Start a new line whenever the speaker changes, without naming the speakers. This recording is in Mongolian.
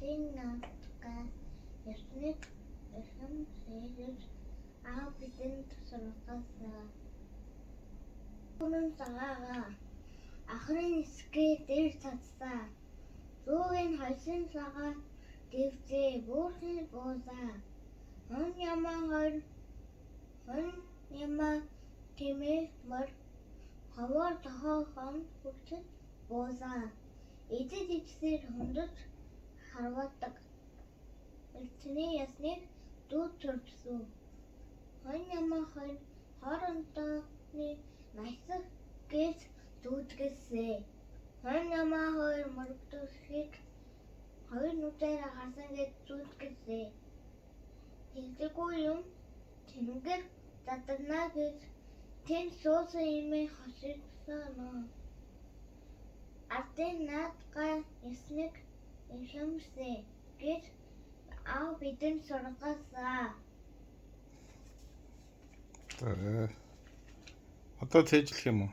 Ардын наадгаа ёсныг эрхэмсэ гэж аав бидэнд сургасан. Бүрэн цагаагаа ахрын нисгээ дээр цацлаа. Зүүг нь хойсон цагаа дэвзээ бөөрхөн буусан. Хонь ямаа хоёр хонь ямаа тэмээ морь ховоор тохоо хон хүртэл буусан. Эзэд эцсээр хөндөж харваадаг. Эртний ясныг дүү төрсөн. Хонь ямаа хоёр хоорондооны найсаг гэж зүүдгэлсэ. Хонь ямаа хоёр мөрөгдөсгийг хоёр нүдээрээ харсан гэж зүүдгэлсэ. Хэлдэггүй юм тэнгэр задарна гэж тэнд суусан эмээ хошигсон. Ардын наадгаа ясныг эрхэмсэ гэж аав бидэнд сургасан.
За. Одоо цээжлэх юм уу?